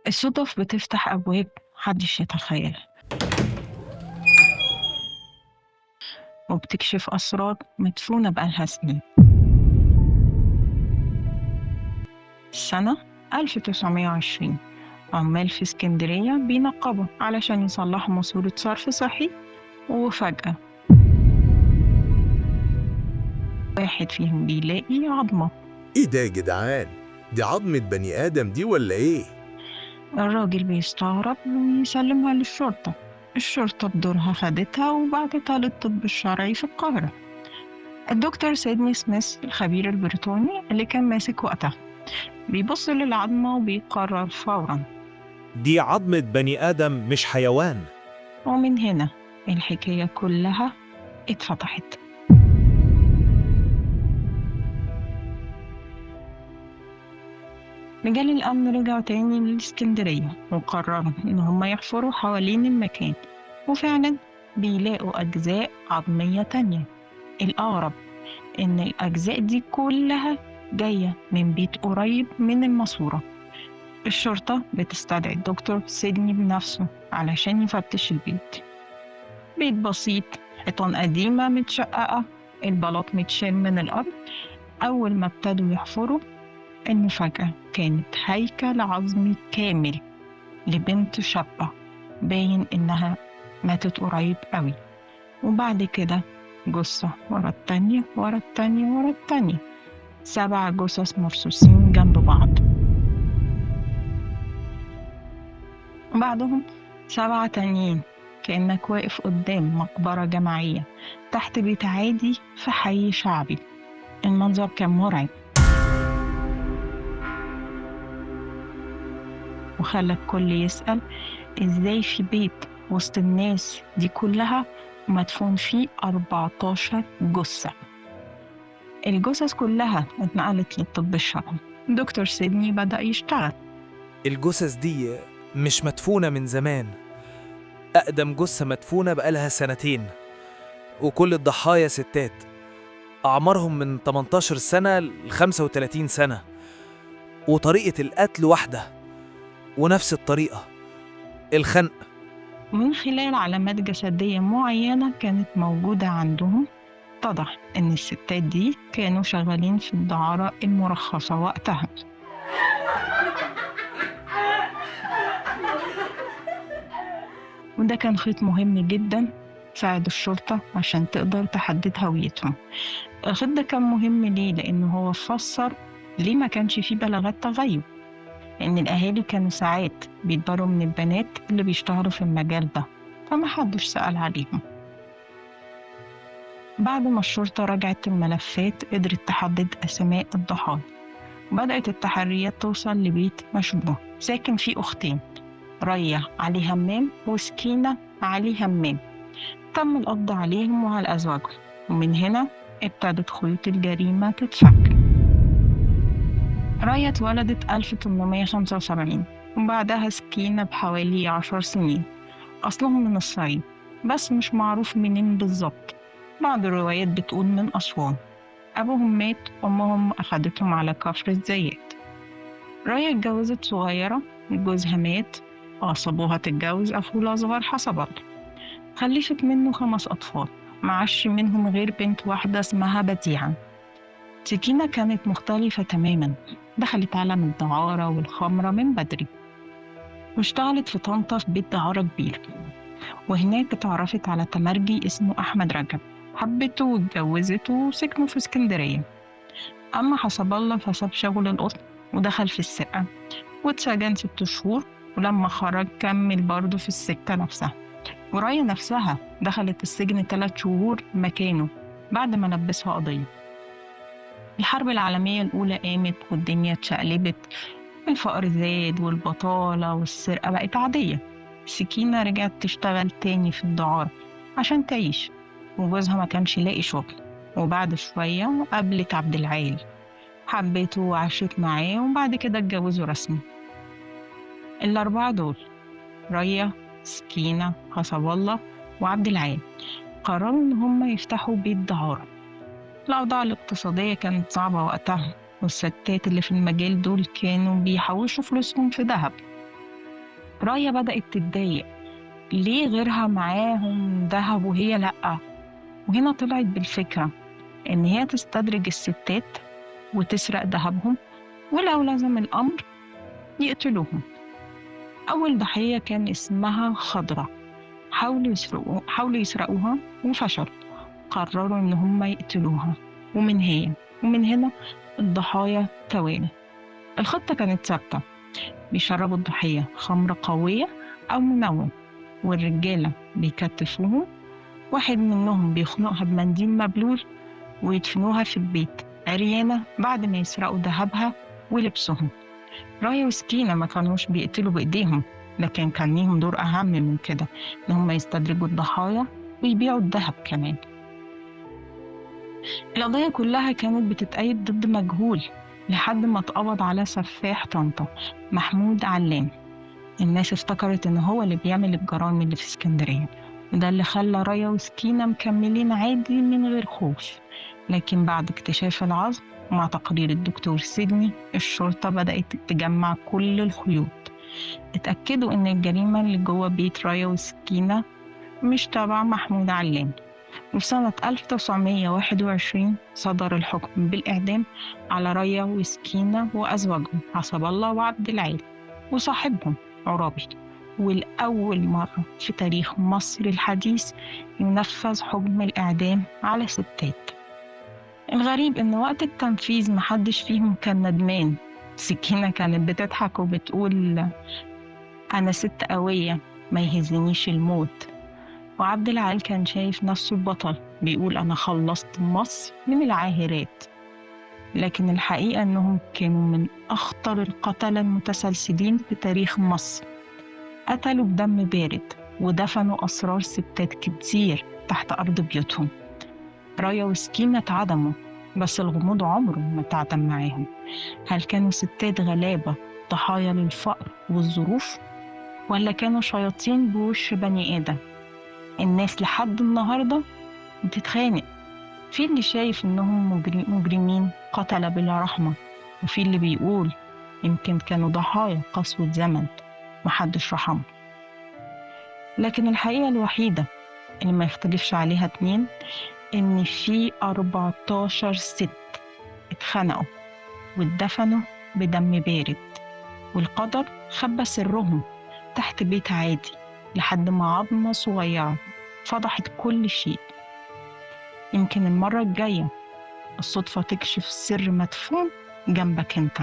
الصدف بتفتح أبواب محدش يتخيلها، وبتكشف أسرار مدفونة بقالها سنين. السنة 1920، عمال في اسكندرية بينقبوا علشان يصلحوا ماسورة صرف صحي، وفجأة واحد فيهم بيلاقي عظمة. ايه ده يا جدعان؟ دي عظمة بني آدم دي ولا ايه؟ الراجل بيستغرب ويسلمها للشرطة. الشرطة بدورها خدتها وبعتتها للطب الشرعي في القاهرة. الدكتور سيدني سميث الخبير البريطاني اللي كان ماسك وقتها بيبص للعظمة وبيقرر فورا دي عظمة بني آدم مش حيوان. ومن هنا الحكاية كلها اتفتحت. رجال الأمن رجعوا تاني للإسكندرية وقرروا إن هما يحفروا حوالين المكان، وفعلا بيلاقوا أجزاء عظمية تانية. الأغرب إن الأجزاء دي كلها جاية من بيت قريب من الماسورة. الشرطة بتستدعي الدكتور سيدني بنفسه علشان يفتش البيت. بيت بسيط، حيطان قديمة متشققة، البلاط متشال من الأرض. أول ما ابتدوا يحفروا المفاجأة كانت هيكل عظمي كامل لبنت شابة باين إنها ماتت قريب قوي. وبعد كده جثة ورا التانية ورا التانية ورا التانية، 7 جثث مرصوصين جنب بعض، وبعدهم 7 تانيين، كأنك واقف قدام مقبرة جماعية تحت بيت عادي في حي شعبي. المنظر كان مرعب وخلى الكل يسأل إزاي في بيت وسط الناس دي كلها مدفون فيه 14 جثة. الجثث كلها اتنقلت للطب الشرعي. دكتور سيدني بدأ يشتغل. الجثث دي مش مدفونة من زمان، أقدم جثة مدفونة بقالها 2 سنين، وكل الضحايا ستات أعمارهم من 18 سنة ل 35 سنة، وطريقة القتل واحدة ونفس الطريقة، الخنق. من خلال علامات جسدية معينة كانت موجودة عندهم اتضح إن الستات دي كانوا شغالين في الدعارة المرخصة وقتها. وده كان خيط مهم جدا ساعد الشرطة عشان تقدر تحدد هويتهم. الخيط ده كان مهم ليه؟ لأنه هو فسر ليه ما كانش فيه بلاغات تغيب، لأن الأهالي كانوا ساعات بيتبروا من البنات اللي بيشتغلوا في المجال ده، فما حدش سأل عليهم. بعد ما الشرطة رجعت الملفات قدرت تحدد أسماء الضحايا، وبدأت التحريات توصل لبيت مشبوه ساكن فيه أختين، ريا علي همام وسكينة علي همام. تم القبض عليهم وعلى أزواجهم، ومن هنا ابتدت خيوط الجريمة تتفك. ريا اتولدت 1875 وبعدها سكينة بحوالي 10 سنين. أصلهم من الصعيد بس مش معروف منين بالظبط، بعض الروايات بتقول من أسوان. أبوهم مات، أمهم أخدتهم على كفر الزيات. ريا اتجوزت صغيرة، جوزها مات، غصبوها تتجوز أخوه الأصغر حسب الله. خلفت منه 5 أطفال، معاش منهم غير بنت واحدة اسمها بديعة. سكينة كانت مختلفة تماما، دخلت عالم الدعارة والخمرة من بدري، واشتغلت في طنطا في بيت دعارة كبير، وهناك اتعرفت على تمرجي اسمه أحمد رجب، حبته واتجوزته وسكنوا في اسكندرية. أما حسب الله فساب شغل القطن ودخل في السرقة واتسجن 6 شهور، ولما خرج كمل برضه في السكة نفسها. ورايا نفسها دخلت السجن 3 شهور مكانه بعد ما لبسها قضية. الحرب العالمية الأولى قامت والدنيا اتشقلبت، الفقر زاد والبطالة والسرقة بقت عادية. سكينة رجعت تشتغل تاني في الدعارة عشان تعيش، وجوزها ما كانش لاقي شغل. وبعد شوية قابلت عبد العال، حبته وعاشت معاه، وبعد كده اتجوزوا رسمي. ال4 دول ريا، سكينة، حسب الله وعبد العال قرروا إن هم يفتحوا بيت دعارة. الأوضاع الاقتصادية كانت صعبة وقتها، والستات اللي في المجال دول كانوا بيحوشوا فلوسهم في ذهب. رايا بدأت تتضايق، ليه غيرها معاهم ذهب وهي لأ؟ وهنا طلعت بالفكرة إن هي تستدرج الستات وتسرق ذهبهم، ولو لزم الأمر يقتلوهم. أول ضحية كان اسمها خضرة، حاولوا يسرقوها وفشلوا، قرروا إن هم يقتلوها. ومن هنا الضحايا توالي. الخطة كانت ثابتة، بيشربوا الضحية خمرة قوية أو منوم، والرجالة بيكتفوهم، واحد منهم بيخنقها بمنديل مبلول ويدفنوها في البيت عريانة بعد ما يسرقوا ذهبها ولبسهم. رايا وسكينة ما كانوش بيقتلوا بإيديهم، لكن كان ليهم دور أهم من كده، إن هم يستدرجوا الضحايا ويبيعوا الذهب كمان. القضية كلها كانت بتتأيد ضد مجهول لحد ما اتقبض على سفاح طنطا محمود علام. الناس افتكرت إن هو اللي بيعمل الجرائم اللي في اسكندرية، وده اللي خلى رايا وسكينة مكملين عادي من غير خوف. لكن بعد اكتشاف العظم ومع تقرير الدكتور سيدني، الشرطة بدأت تجمع كل الخيوط. اتأكدوا إن الجريمة اللي جوه بيت رايا وسكينة مش تبع محمود علام. وفي سنة 1921 صدر الحكم بالإعدام على رايا وسكينة وأزواجهم حسب الله وعبد العال وصاحبهم عرابي. والأول مرة في تاريخ مصر الحديث ينفذ حكم الإعدام على ستات. الغريب إن وقت التنفيذ محدش فيهم كان ندمان. سكينة كانت بتضحك وبتقول أنا ست قوية ما يهزنيش الموت، وعبد العال كان شايف نفسه البطل، بيقول أنا خلصت مصر من العاهرات. لكن الحقيقة إنهم كانوا من أخطر القتلة المتسلسلين في تاريخ مصر. قتلوا بدم بارد ودفنوا أسرار ستات كتير تحت أرض بيوتهم. رايا وسكينة اتعدموا، بس الغموض عمره ما اتعدم معاهم. هل كانوا ستات غلابة ضحايا للفقر والظروف، ولا كانوا شياطين بوش بني آدم؟ الناس لحد النهاردة بتتخانق، في اللي شايف إنهم مجرمين قتلة بلا رحمة، وفي اللي بيقول يمكن كانوا ضحايا قسوة زمن محدش رحمه. لكن الحقيقة الوحيدة اللي ما يختلفش عليها اتنين، إن في 14 ست اتخنقوا واتدفنوا بدم بارد، والقدر خبى سرهم تحت بيت عادي لحد ما عظمة صغيرة فضحت كل شيء. يمكن المرة الجاية الصدفة تكشف سر مدفون جنبك انت.